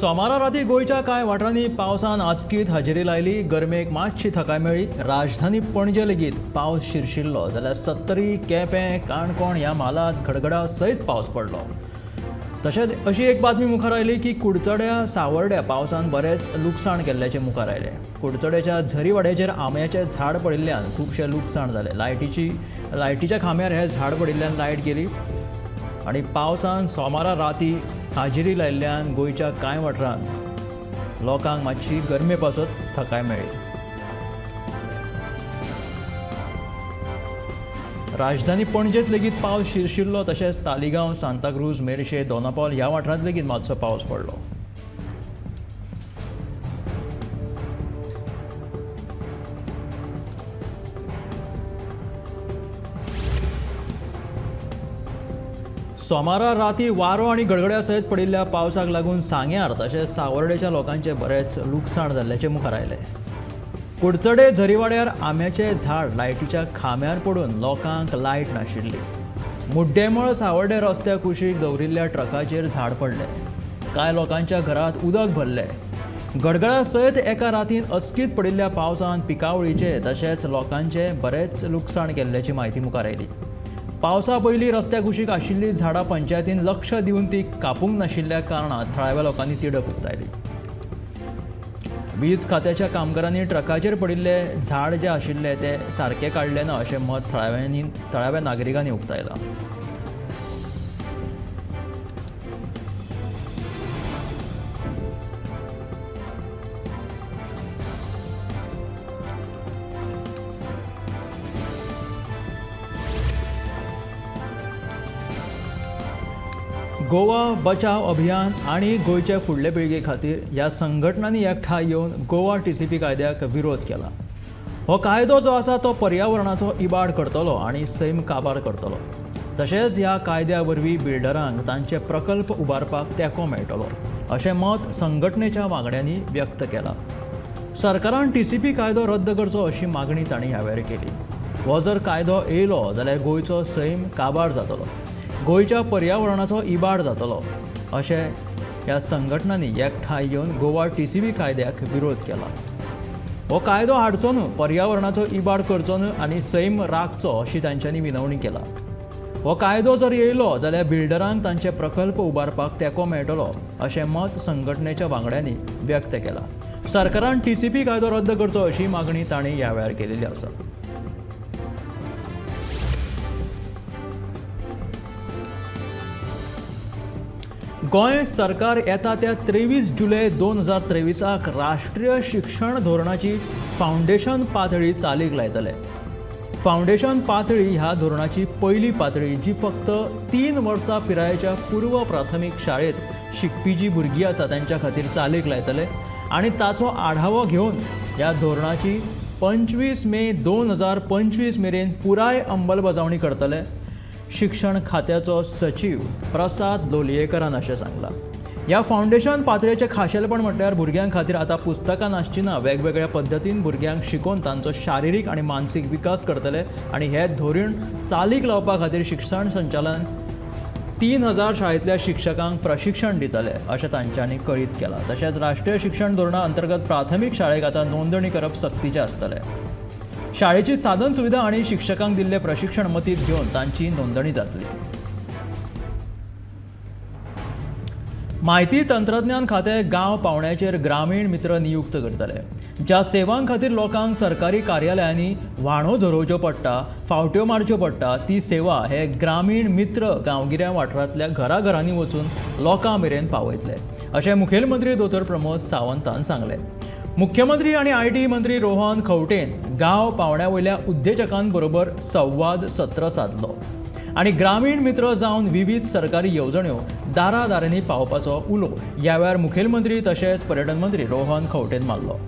सोमारा राती गोंयच्या कांय वाठारांनी पावसान आचकीत हजेरी लायली. गरमेक मातशी थकाय मेळ्ळी. राजधानी पणजे लेगीत पावस शिरशिल्लो, जाल्यार सत्तरी, केपें, काणकोण ह्या म्हालांत गडगडा सयत पावस पडलो. तशेंच अशी एक बातमी मुखार आयली की कुडचड्या सावर्ड्या पावसान बरेंच लुकसाण केल्ल्याचें मुखार आयलें. कुडचड्याच्या झरीवाड्याचेर आंब्याचें झाड पडिल्ल्यान खुबशें लुकसाण जालें. लायटीच्या खांब्यार हें झाड पडिल्ल्यान लायट गेली आनी पावसान सोमारा राती हाजेरी लायिल्ल्यान गोंयच्या कांय वाठारांत लोकांक मातशी गरमे पासत थकाय मेळ्ळी. राजधानी पणजेंत लेगीत पावस शिरशिल्लो. तशेंच तालिगांव, सांताक्रूज, मेरशे, दोनापावल ह्या वाठारांत लेगीत मातसो पावस पडलो. सोमारा राती वारो आनी गडगड्या सयत पडिल्ल्या पावसाक लागून सांग्यार तशेंच सावर्डेच्या लोकांचें बरेंच लुकसाण जाल्ल्याचें मुखार आयलें. कुडचडे झरीवाड्यार आंब्याचें झाड लायटीच्या खांब्यार पडून लोकांक लायट नाशिल्ली. मुड्डेमळ सावर्डे रस्त्या कुशीक दवरिल्ल्या ट्रकाचेर झाड पडलें. कांय लोकांच्या घरांत उदक भरलें. गडगडा सयत एका रातीन अचकीत पडिल्ल्या पावसान पिकावळीचें तशेंच लोकांचें बरेंच लुकसाण केल्ल्याची म्हायती मुखार आयली. पावसा पयलीं रस्त्या कुशीक आशिल्लीं झाडां पंचायतीन लक्ष दिवन ती कापूंक नाशिल्ल्या कारणान थळाव्या लोकांनी तिडक उक्तायली. वीज खात्याच्या कामगारांनी ट्रकाचेर पडिल्ले झाड जे आशिल्ले ते सारकें काडलें ना अशें मत थळाव्या नागरिकांनी उक्तायलां. गोवा बचाव अभियान आनी गोंयचे फुडले पिळगे खातीर ह्या संघटनांनी एकठांय येवन गोवा टीसीपी कायद्याक विरोध केला. हो कायदो जो आसा तो पर्यावरणाचो इबाड करतलो आनी सैम काबार करतलो. तशेंच ह्या कायद्या वरवीं बिल्डरांक तांचे प्रकल्प उबारपाक तेंको मेळटलो अशें मत संघटनेच्या वांगड्यांनी व्यक्त केलां. सरकारान टीसीपी कायदो रद्द करचो अशी मागणी तांणी ह्या वेळार केली. हो जर कायदो येयलो जाल्यार गोंयचो सैम काबार जातलो, गोंयच्या पर्यावरणाचो इबाड जातलो अशें ह्या संघटनांनी एकठांय येवन गोवा टीसीपी कायद्याक विरोध केला. हो कायदो हाडचो न्हू, पर्यावरणाचो इबाड करचो न्हू आनी सैम राखचो अशी तांच्यांनी विनवणी केला. हो कायदो जर येयलो जाल्यार बिल्डरांक तांचे प्रकल्प उबारपाक तेंको मेळटलो अशें मत संघटनेच्या वांगड्यांनी व्यक्त केलां. सरकारान टीसीपी कायदो रद्द करचो अशी मागणी तांणी ह्या वेळार केलेली आसा. गोंय सरकार येता त्या 23 जुलय 2023 राष्ट्रीय शिक्षण धोरणाची फावंडेशन पातळी चालीक लायतले. फावंडेशन पातळी ह्या धोरणाची पयली पातळी जी फक्त 3 वर्सां पिरायेच्या पूर्व प्राथमीक शाळेंत शिकपी जी भुरगीं आसा तांच्या खातीर चालीक लायतले आनी ताचो आढावो घेवन ह्या धोरणाची 25 मे 2025 मेरेन पुराय अंमलबजावणी करतले. शिक्षण खात्याचो सचीव प्रसाद लोलयेकरान अशें सांगलां. ह्या फावंडेशन पातळेचें खाशेलपण म्हटल्यार भुरग्यां खातीर आतां पुस्तकां नासची ना, वेगवेगळ्या पद्दतीन भुरग्यांक शिकोवन तांचो शारिरीक आनी मानसीक विकास करतले आनी हें धोरण चालीक लावपा खातीर शिक्षण संचालन 3000 शाळेंतल्या शिक्षकांक प्रशिक्षण दितले अशें तांच्यांनी कळीत केलां. तशेंच राष्ट्रीय शिक्षण धोरणा अंतर्गत प्राथमीक शाळेक आतां नोंदणी करप सक्तीचें आसतलें. शाळेची साधन सुविधा आनी शिक्षकांक दिल्लें प्रशिक्षण मतींत घेवन तांची नोंदणी जातली. म्हायती तंत्रज्ञान खातें गांव पावण्याचेर ग्रामीण मित्र नियुक्त करतले. ज्या सेवां खातीर लोकांक सरकारी कार्यालयांनी व्हाणो झरोवच्यो पडटा, फावट्यो मारच्यो पडटा, ती सेवा हे ग्रामीण मित्र गांवगिऱ्या वाठारांतल्या घराघरांनी वचून लोकां मेरेन पावयतले अशें मुखेलमंत्री दोतोर प्रमोद सावंतान सांगलें. मुख्यमंत्री आनी IT मंत्री रोहन खंवटेन गांव पावण्या वयल्या उद्देजकांबरोबर संवाद सत्र सादलो आनी ग्रामीण मित्र जावन विविध सरकारी येवजण्यो दारादारांनी पावपाचो उलो ह्या वेळार मुखेलमंत्री तशेंच पर्यटन मंत्री रोहन खंवटेन मारलो.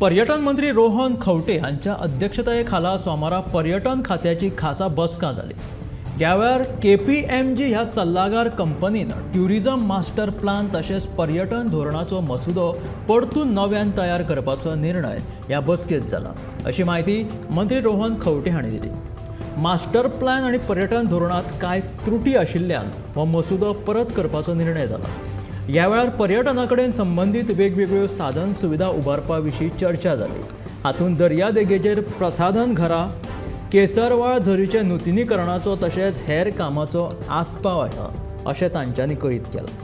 पर्यटन मंत्री रोहन खंवटे हांच्या अध्यक्षताये खाला सोमारा पर्यटन खात्याची खासा बसका जाली. ह्या वेळार KPMG ह्या सल्लागार कंपनीन ट्युरिझम मास्टर प्लान तशेंच पर्यटन धोरणाचो मसुदो परतून नव्यान तयार करपाचो निर्णय ह्या बसकेंत जाला अशी म्हायती मंत्री रोहन खंवटे हांणी दिली. मास्टर प्लान आनी पर्यटन धोरणांत कांय त्रुटी आशिल्ल्यान हो मसुदो परत करपाचो निर्णय जाला. ह्या वेळार पर्यटना कडेन संबंदीत वेगवेगळ्यो साधन सुविधा उबारपा विशीं चर्चा जाली. हातूंत दर्यादेगेचेर प्रसाधन घरां, केसरवाळ झरीचे नुतनीकरणाचो तशेंच हेर कामाचो आस्पाव आसा अशें तांच्यांनी कळीत केलां.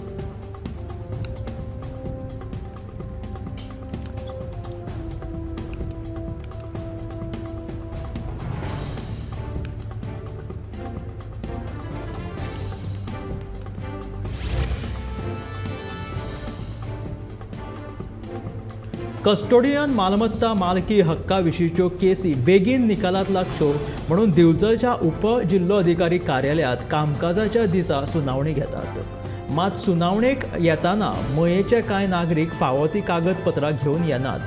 कस्टोडियन मालमत्ता मालकी हक्का विशींच्यो केसी बेगीन निकालात लागच्यो म्हणून दिवचलच्या उपजिल्लोधिकारी कार्यालयांत कामकाजाच्या दिसा सुनावणी घेतात. मात सुनावणेक येताना मयेचे कांय नागरीक फावो ती कागदपत्रां घेवन येनात,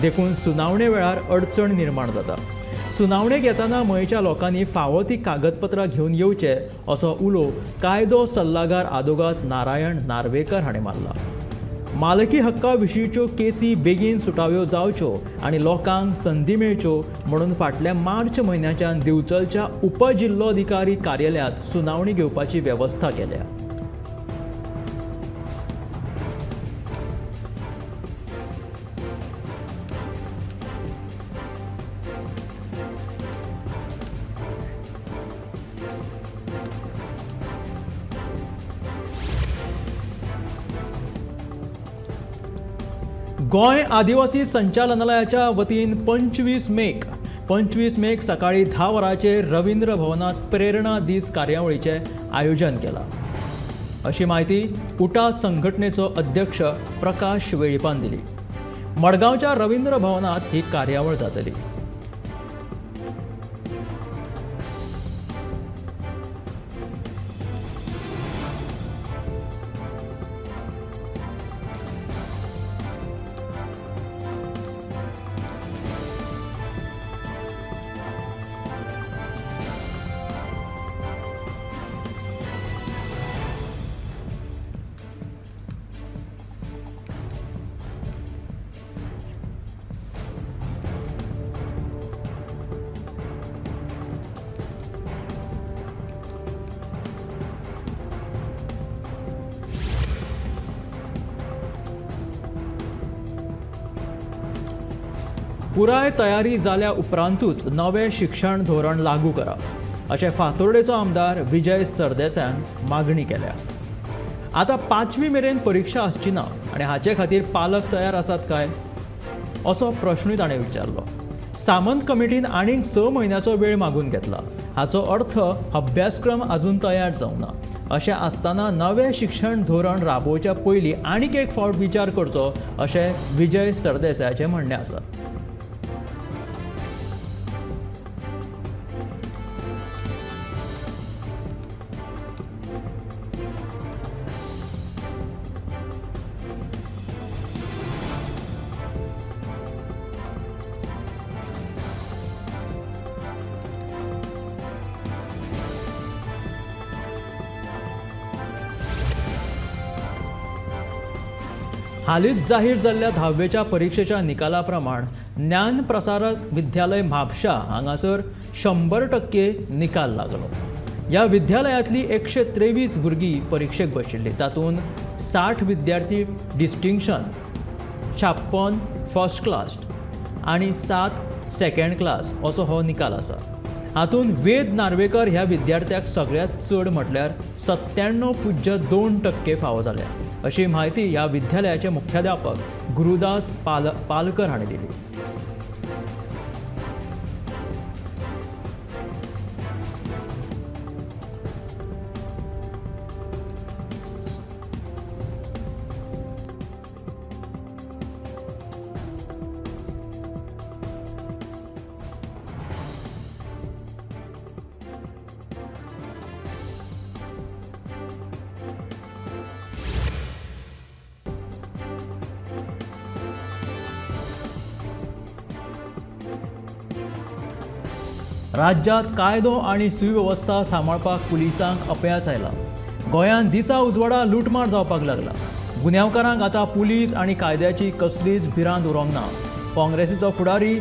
देखून सुनावणे वेळार अडचण निर्माण जाता. सुनावणेक येताना मयेच्या लोकांनी फावो ती कागदपत्रां घेवन येवचे असो उलो कायदो सल्लागार आदोगाद नारायण नार्वेकर हाणें मारला. मालकी हक्का विशींच्यो केसी बेगीन सुटाव्यो जावच्यो आनी लोकांक संदी मेळच्यो म्हणून फाटल्या मार्च म्हयन्याच्यान दिवचलच्या उपजिल्लोधिकारी कार्यालयांत सुनावणी घेवपाची वेवस्था केल्या. गोंय आदिवासी संचालनालयाच्या वतीन 25 मेक सकाळी 10 वरांचेर रवींद्र भवनात प्रेरणा दीस कार्यावळीचें आयोजन केलां अशी म्हायती उटा संघटनेचो अध्यक्ष प्रकाश वेळीपान दिली. मडगांवच्या रवींद्र भवनात ही कार्यावळ जातली. पुराय तयारी जाल्या उपरांतूच नवें शिक्षण धोरण लागू करा अशें फातोर्डेचो आमदार विजय सरदेसायान मागणी केल्या. आतां 5वी मेरेन परिक्षा आसची ना आनी हाचे खातीर पालक तयार आसात काय असो प्रश्नूय ताणें विचारलो. सामंत कमिटीन आनीक 6 म्हयन्याचो वेळ मागून घेतला. हाचो अर्थ अभ्यासक्रम अजून तयार जावना. अशें आसतना नवें शिक्षण धोरण राबोवच्या पयलीं आनीक एक फावट विचार करचो अशें विजय सरदेसायाचें म्हणणें आसा. हालींच जाहीर जाल्ल्या 10वेच्या परिक्षेच्या निकाला प्रमाण ज्ञान प्रसारक विद्यालय म्हापशा हांगासर 100% निकाल लागलो. ह्या विद्यालयांतली 123 भुरगीं परिक्षेक बशिल्ली. तातूंत 60 विद्यार्थी डिस्टिंक्शन, 56 फर्स्ट क्लास आनी 7 सेकंड क्लास असो हो निकाल आसा. हातूंत वेद नार्वेकर ह्या विद्यार्थ्याक सगळ्यांत चड म्हटल्यार 97.2% फावो जाल्या अशी म्हायती ह्या विद्यालयाचे मुख्याध्यापक गुरुदास पालकर हांणी दिली. राज्यांत कायदो आनी सुवेवस्था सांबाळपाक पुलिसांक अपयस आयला. गोंयांत दिसा उजवाडा लुटमार जावपाक लागला. गुन्यांवकारांक आतां पुलीस आनी कायद्याची कसलीच भिरांत उरोंक ना. काँग्रेसीचो फुडारी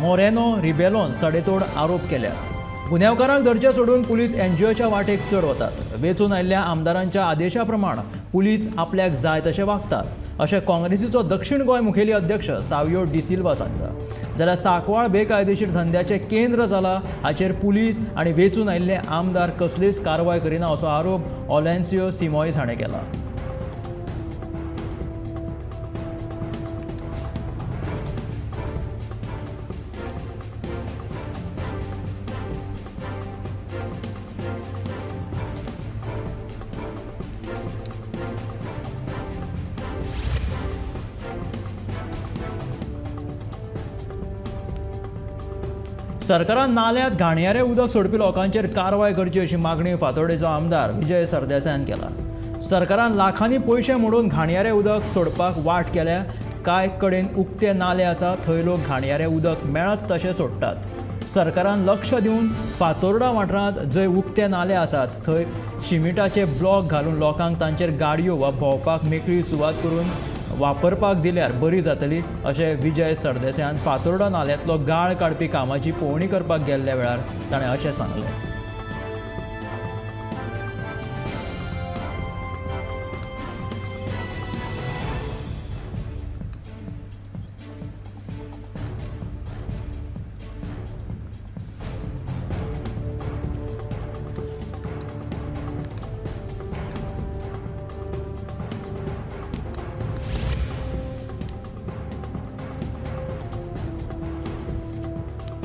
मोरेनो रिबेलोन सडेतोड आरोप केल्यात. गुन्यांवकारांक धरचे सोडून पुलीस एनजीओच्या वाटेक चड वतात. वेंचून आयिल्ल्या आमदारांच्या आदेशा प्रमाण पुलीस आपल्याक जाय तशें वागतात अशें काँग्रेसीचो दक्षिण गोंय मुखेली अध्यक्ष सावियो डिसिल्वा सांगता. जाल्यार सांकवाळ बेकायदेशीर धंद्याचें केंद्र जाला हाचेर पुलीस आनी वेंचून आयिल्ले आमदार कसलीच कारवाय करिना असो आरोप ओलेन्सियो सिमोईस हाणें केला. सरकारान नाल्यात घाणयारें उदक सोडपी लोकांचेर कारवाय करची अशी मागणी फातोर्डेचो आमदार विजय सरदेसायान केला. सरकारान लाखांनी पयशे मोडून घाणयारें उदक सोडपाक वाट केल्या. कांय कडेन उक्ते नाले आसा थंय लोक घाणयारें उदक मेळत तशें सोडटात. सरकारान लक्ष दिवन फातोर्डा वाठारांत जंय उक्ते नाले आसात थंय शिमिटाचे ब्लॉक घालून लोकांक तांचेर गाडयो वा भोंवपाक मेकळी सुवात करून वापरपाक दिल्यार बरी जातली अशें विजय सरदेसायान फातोर्डा नाल्यांतलो गाळ काडपी कामाची पळोवणी करपाक गेल्ल्या वेळार ताणें अशें सांगलें.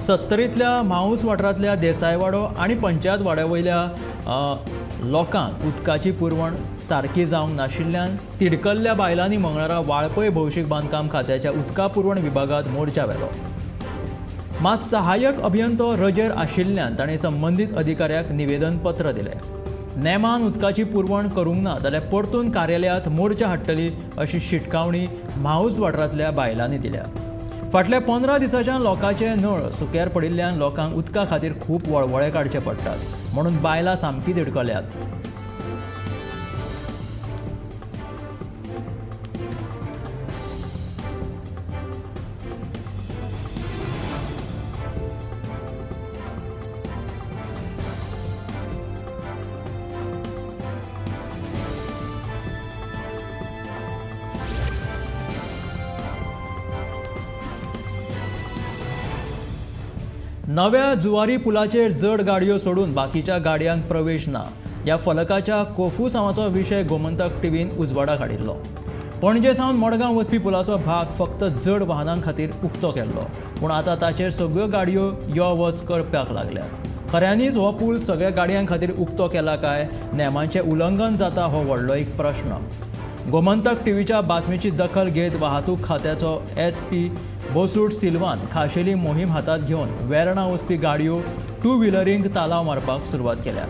सत्तरींतल्या म्हाऊस वाठारांतल्या देसायवाडो आनी पंचायत वाड्या वयल्या लोकांक उदकाची पुरवण सारकी जावंक नाशिल्ल्यान तिडकल्ल्या बायलांनी मंगळारा वाळपय भौशीक बांदकाम खात्याच्या उदका पुरवण विभागांत मोर्चा व्हेलो. मात सहाय्यक अभियंतो रजेर आशिल्ल्यान ताणें संबंदीत अधिकाऱ्याक निवेदन पत्र दिलें. नेमान उदकाची पुरवण करूंक ना जाल्यार परतून कार्यालयांत मोर्चा हाडटली अशी शिटकावणी म्हाऊस वाठारांतल्या बायलांनी दिल्या. फाटल्या 15 दिसांच्यान लोकांचे नळ सुक्यार पडिल्ल्यान लोकांक उदका खातीर खूब वळवळे काडचे पडटात म्हणून बायलां सामकी तिडकल्यात. नव्या जुवारी पुलाचेर जड गाडयो सोडून बाकीच्या गाडयांक प्रवेश ना ह्या फलकाच्या कोफुसांवाचो विशय गोमंतक टीव्हीन उजवाडाक हाडिल्लो. पणजे सावन मडगांव वचपी पुलाचो भाग फक्त जड वाहनां खातीर उक्तो केल्लो, पूण आतां ताचेर सगळ्यो गाडयो यो वच करपाक लागल्यात. खऱ्यांनीच हो पूल सगळ्या गाडयां खातीर उक्तो केला काय नेमांचें उल्लंघन जाता हो व्हडलो एक प्रश्न. गोमंतक टीव्हीच्या बातमीची दखल घेत वाहतूक खात्याचो SP बोसूट सिल्वान खाशेली मोहीम हातांत घेवन वेर्णा वचपी गाडयो टू व्हिलरींक तालाव मारपाक सुरवात केल्या.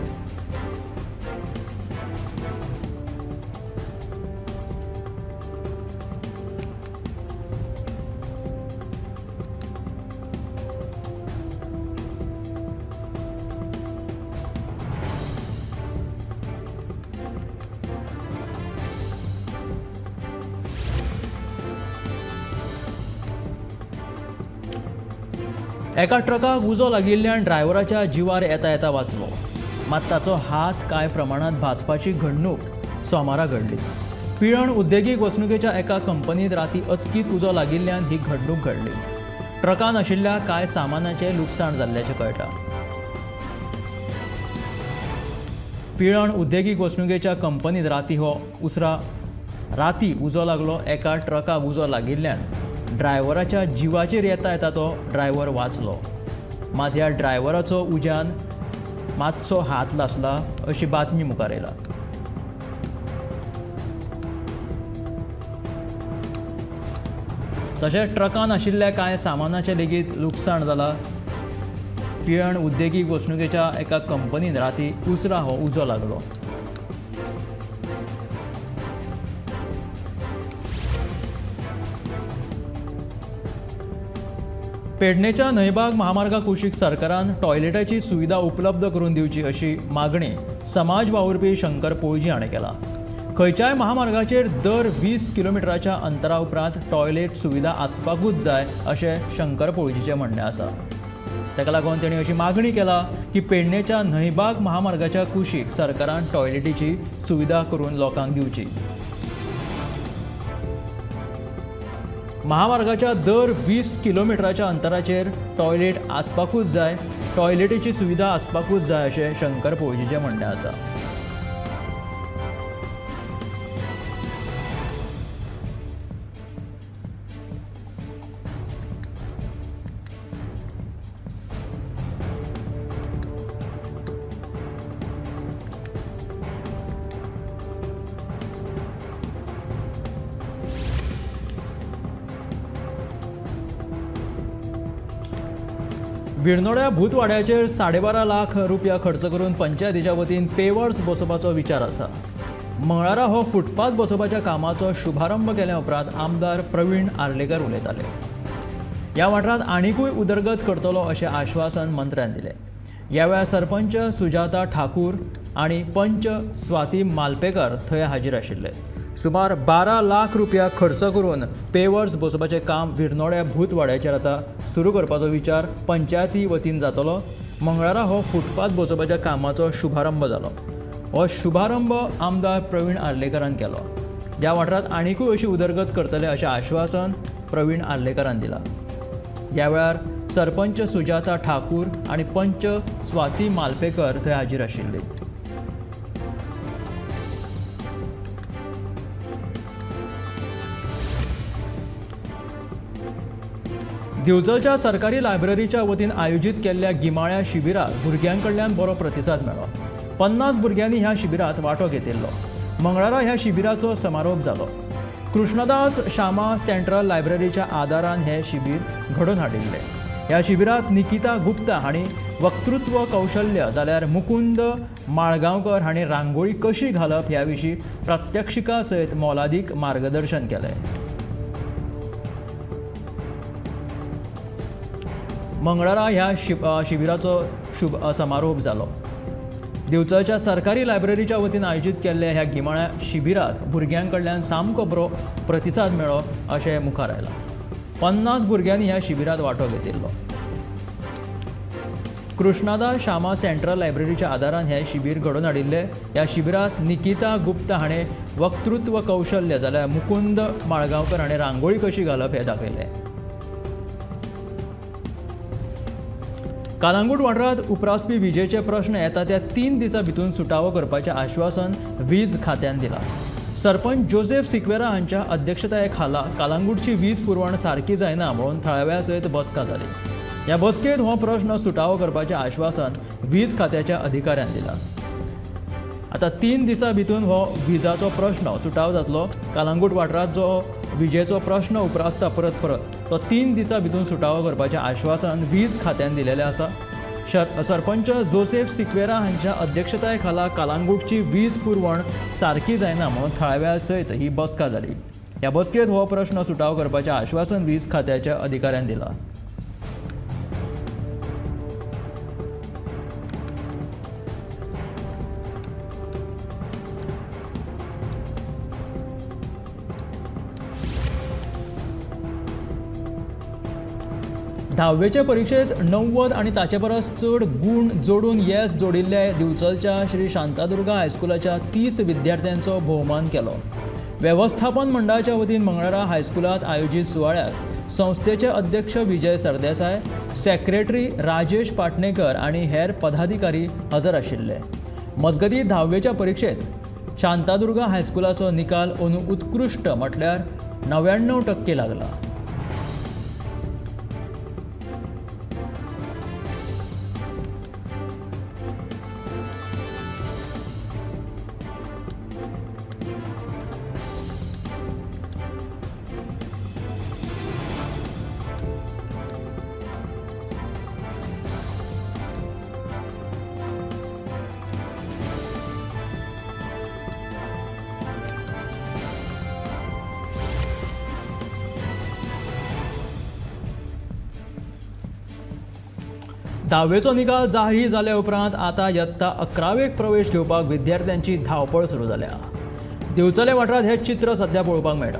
एका ट्रकाक उजो लागिल्ल्यान ड्रायव्हराच्या जिवार येता येता वाचलो, मात ताचो हात कांय प्रमाणांत भाजपाची घडणूक सोमारा घडली. पिळण उद्देगीक वसणुकेच्या एका कंपनीत राती अचकीत उजो लागिल्ल्यान ही घडणूक घडली. ट्रकान आशिल्ल्या कांय सामानाचें लुकसाण जाल्ल्याचें कळटा. पिळण उद्देगीक वसणुकेच्या कंपनीत राती हो उसरा राती उजो लागलो. एका ट्रकाक उजो लागिल्ल्यान ड्रायव्हराच्या जिवाचेर येता येता तो ड्रायव्हर वाचलो, मात ह्या ड्रायव्हराचो उज्यान मातसो हात लासला अशी बातमी मुखार आयला. तशेंच ट्रकान आशिल्ल्या कांय सामानाचें लेगीत लुकसाण जालां. पिळण उद्देगीक वसणुकेच्या एका कंपनीन राती उसरा हो उजो लागलो. पेडणेच्या न्हंयबाग महामार्गा कुशीक सरकारान टॉयलेटाची सुविधा उपलब्ध करून दिवची अशी मागणी समाज वावुरपी शंकर पोळजी हाणें केला. खंयच्याय महामार्गाचेर दर 20 किलोमिटराच्या अंतरा उपरांत टॉयलेट सुविधा आसपाकूच जाय अशें शंकर पोळजीचें म्हणणें आसा. ताका लागून तांणी अशी मागणी केला की पेडणेच्या न्हंयबाग महामार्गाच्या कुशीक सरकारान टॉयलेटीची सुविधा करून लोकांक दिवची. महामार्गाच्या दर 20 किलोमिटराच्या अंतराचेर टॉयलेट आसपाकूच जाय, टॉयलेटीची सुविधा आसपाकूच जाय अशें शंकर पोळजीचें म्हणणें आसा. विर्नोड्या भूतवाड्याचेर 12.5 लाख रुपया खर्च करून पंचायतीच्या वतीन पेवर्स बसोवपाचो विचार आसा. मंगळारा हो फुटपाथ बसोवपाच्या कामाचो शुभारंभ केल्या उपरांत आमदार प्रवीण आर्लेकर उलयताले. ह्या वाठारांत आनिकूय उदरगत करतलो अशें आश्वासन मंत्र्यान दिलें. ह्या वेळार सरपंच सुजाता ठाकूर आनी पंच स्वाती मालपेकर थंय हाजीर आशिल्ले. सुमार 12 लाख रुपया खर्च करून पेवर्स बसोवपाचें काम विर्नोड्या भूतवाड्याचेर आतां सुरू करपाचो विचार पंचायती वतीन जातलो. मंगळारा हो फुटपाथ बसोवपाच्या कामाचो शुभारंभ जालो. हो शुभारंभ आमदार प्रवीण आर्लेकरान केलो. ह्या वाठारांत आनिकूय अशी उदरगत करतले अशें आश्वासन प्रवीण आर्लेकरान दिलां. ह्या वेळार सरपंच सुजाता ठाकूर आनी पंच स्वाती मालपेकर थंय हाजीर आशिल्ले. दिवचलच्या सरकारी लायब्ररीच्या वतीन आयोजीत केल्ल्या गिमाळ्या शिबिराक भुरग्यां कडल्यान बरो प्रतिसाद मेळ्ळो. 50 भुरग्यांनी ह्या शिबिरांत वांटो घेतिल्लो. मंगळारा ह्या शिबिराचो समारोप जालो. कृष्णदास श्यामा सेंट्रल लायब्ररीच्या आदारान हें शिबीर घडोवन हाडिल्लें. ह्या शिबिरांत निकिता गुप्ता हांणी वक्तृत्व कौशल्य जाल्यार मुकुंद माळगांवकर हांणी रांगोळी कशी घालप ह्या विशीं प्रात्यक्षिका सयत मोलादीक मार्गदर्शन केलें. मंगळारा ह्या शिबिराचो समारोप जालो. दिवचलच्या सरकारी लायब्ररीच्या वतीन आयोजीत केल्ल्या ह्या गिमाळ्या शिबिराक भुरग्यां कडल्यान सामको बरो प्रतिसाद मेळ्ळो अशें मुखार आयलां. 50 भुरग्यांनी ह्या शिबिरांत वांटो घेतिल्लो. कृष्णादास श्यामा सेंट्रल लायब्ररीच्या आदारान हें शिबीर घडोवन हाडिल्लें. ह्या शिबिरांत निकिता गुप्ता हाणें वक्तृत्व कौशल्य जाल्यार मुकुंद माळगांवकर हाणें रांगोळी कशी घालप हें दाखयलें. कालांगूट वाठारांत उप्रासपी विजेचे प्रश्न येता त्या 3 दिसां भितर सुटावो करपाचें आश्वासन वीज खात्यान दिलां. सरपंच जोसेफ सिक्वेरा हांच्या अध्यक्षताये खाला कालांगूटची वीज पुरवण सारकी जायना म्हणून थळाव्या सयत बसका जाली. ह्या बसकेंत हो प्रश्न सुटावो करपाचें आश्वासन वीज खात्याच्या अधिकाऱ्यान दिलां. आतां 3 दिसां भितर हो विजाचो प्रश्न सुटावो जातलो. कालांगूट वाठारांत जो विजेचो प्रश्न उप्रासता परत परत तो 3 दिसां भितर सुटावो करपाचें आश्वासन वीज खात्यान दिलेलें आसा. सरपंच जोसेफ सिक्वेरा हांच्या अध्यक्षताये खाला कालांगूटची वीज पुरवण सारकी जायना म्हणून थळाव्या सयत ही बसका जाली. ह्या बसकेंत हो प्रश्न सुटावो करपाचें आश्वासन वीज खात्याच्या अधिकाऱ्यान दिलां. धाव्वेचे परिक्षेत 90 आनी ताचे परस चड गूण जोडून येस जोडिल्ल्या दिवचलच्या श्री शांतादुर्गा हायस्कुलाच्या 30 विद्यार्थ्यांचो भोवमान केलो. वेवस्थापन मंडळाच्या वतीन मंगळारा हायस्कुलांत आयोजीत सुवाळ्यात संस्थेचे अध्यक्ष विजय सरदेसाय, सेक्रेटरी राजेश पाटणेकर आनी हेर पदाधिकारी हजर आशिल्ले. मजगतीं धाव्वेच्या परिक्षेत शांतादुर्गा हायस्कुलाचो निकाल अंदू उत्कृश्ट म्हटल्यार 99% लागला. धावेचो निकाल जाहीर जाल्या उपरांत आता यत्ता 11वेक प्रवेश घेवपाक विद्यार्थ्यांची धांवपळ सुरू जाल्या। दिवचले वाठारांत हें चित्र सध्या पळोवपाक मेळटा।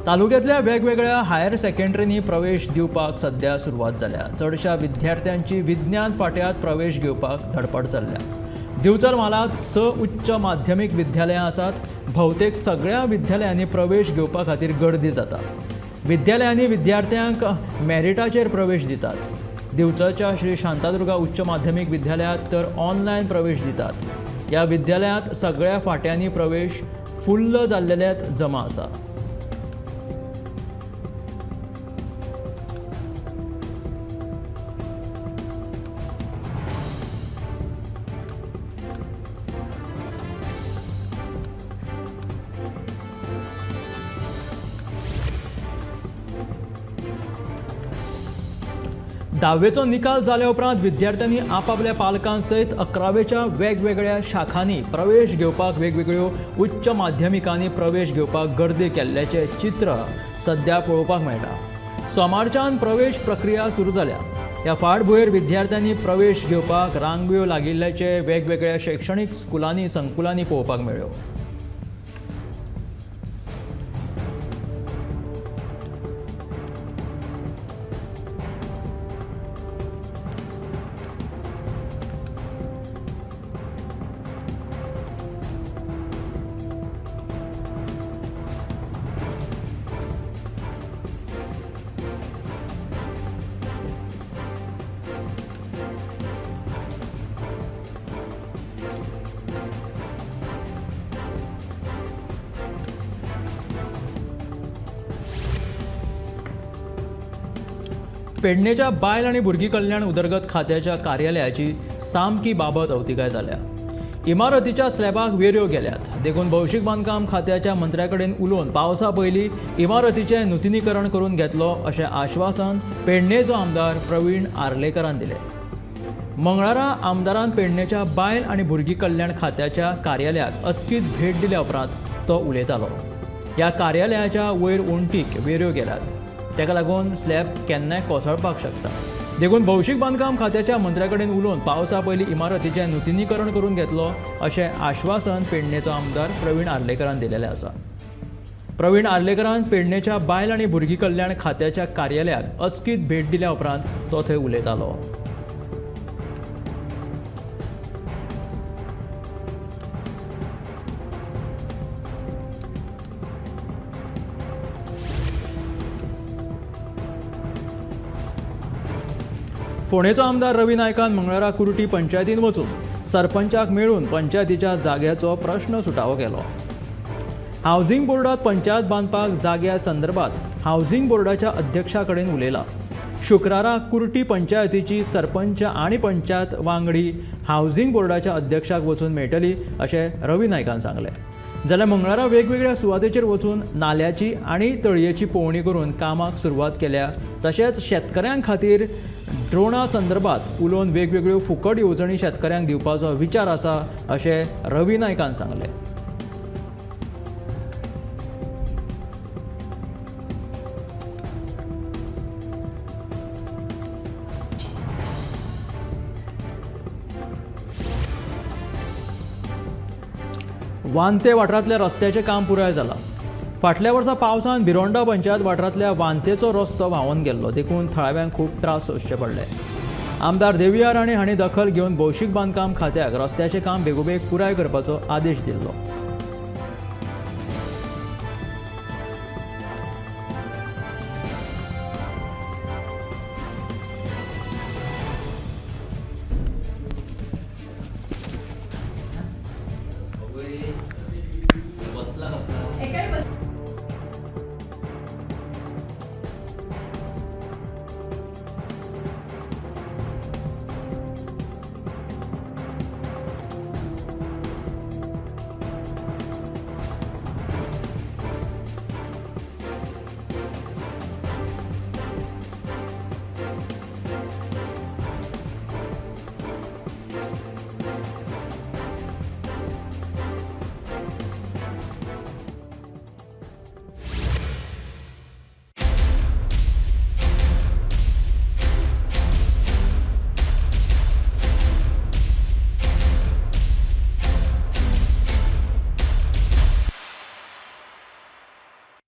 तालुक्यांतल्या वेगवेगळ्या हायर सेकंडरींनी प्रवेश दिवपाक सध्या सुरवात जाल्या। चडशा विद्यार्थ्यांची विज्ञान फाट्यांत प्रवेश घेवपाक धडपड चल्ल्या। दिवचल म्हालांत 6 उच्च माध्यमीक विद्यालयां आसात। भोवतेक सगळ्या विद्यालयांनी प्रवेश घेवपा खातीर गर्दी जाता। विद्यालयांनी विद्यार्थ्यांक मेरिटाचेर प्रवेश दितात। दिवचलच्या श्री शांतादुर्गा उच्च माध्यमीक विद्यालयांत तर ऑनलायन प्रवेश दितात। ह्या विद्यालयांत सगळ्या फाट्यांनी प्रवेश फुल्ल जाल्लेल्यात जमा आसा। धावेचो निकाल जाल्या उपरांत विद्यार्थ्यांनी आपापल्या पालकांसयत 11वेच्या वेगवेगळ्या शाखांनी प्रवेश घेवपाक वेगवेगळ्यो उच्च माध्यमिकांनी प्रवेश घेवपाक गर्दी केल्ल्याचें चित्र सध्या पळोवपाक मेळटा। सोमारच्यान प्रवेश प्रक्रिया सुरू जाल्या। ह्या फाटभुंयेर विद्यार्थ्यांनी प्रवेश घेवपाक रांगयो लागिल्ल्याचे वेगवेगळ्या शैक्षणीक स्कुलांनी संकुलांनी पळोवपाक मेळ्ळ्यो। पेडणेच्या बायल आनी भुरगीं कल्याण उदरगत खात्याच्या कार्यालयाची सामकी बाबत अवतिकाय जाल्या। इमारतीच्या स्लॅबाक वेऱ्यो गेल्यात देखून भौशीक बांदकाम खात्याच्या मंत्र्या कडेन उलोवन पावसा पयलीं इमारतीचें नुतनीकरण करून घेतलो अशें आश्वासन पेडणेचो आमदार प्रवीण आर्लेकरान दिलें। मंगळारा आमदारान पेडणेच्या बायल आनी भुरगीं कल्याण खात्याच्या कार्यालयाक अचकीत भेट दिल्या उपरांत तो उलयतालो। ह्या कार्यालयाच्या वयर वण्टीक वेऱ्यो गेल्यात, ताका लागून स्लॅब केन्नाय कोसळपाक शकता। देखून भौशीक बांदकाम खात्याच्या मंत्र्या कडेन उलोवन पावसा पयलीं इमारतीचें नुतनीकरण करून घेतलो अशें आश्वासन पेडणेचो आमदार प्रवीण आर्लेकरान दिलेलें आसा। प्रवीण आर्लेकरान पेडणेच्या बायल आनी भुरगीं कल्याण खात्याच्या कार्यालयाक अचकीत भेट दिल्या उपरांत तो थंय उलयतालो। फोंडेचो आमदार रवी नायकान मंगळारा कुर्टी पंचायतीन वचून सरपंचाक मेळून पंचायतीच्या जाग्याचो प्रश्न सुटावो केलो। हावसिंग बोर्डात पंचायत बांदपाक जाग्या संदर्भात हावसिंग बोर्डाच्या अध्यक्षा कडेन उलयला। शुक्रारा कुर्टी पंचायतीची सरपंच आनी पंचायत वांगडी हावसिंग बोर्डाच्या अध्यक्षाक वचून मेळटली अशें रवी नायकान सांगलें। जाल्यार मंगळारा वेगवेगळ्या सुवातेचेर वचून नाल्याची आनी तळयेची पळोवणी करून कामाक सुरवात केल्या। तशेंच शेतकऱ्यां खातीर ड्रोना संदर्भात उलोवन वेगवेगळ्यो फुकट येवजणी शेतकऱ्यांक दिवपाचो विचार आसा अशें रवी नायकान सांगलें। वांते वाठारांतल्या रस्त्याचें काम पुराय जालां। फाटल्या वर्सा पावसान भिरोंडा पंचायत वाठारांतल्या वांतेचो रस्तो व्हांवन गेल्लो देखून थळाव्यांक खूब त्रास सोंसचे पडले। आमदार देविया राणे हांणी दखल घेवन भौशीक बांदकाम खात्याक रस्त्याचें काम बेगोबेग पुराय करपाचो आदेश दिल्लो।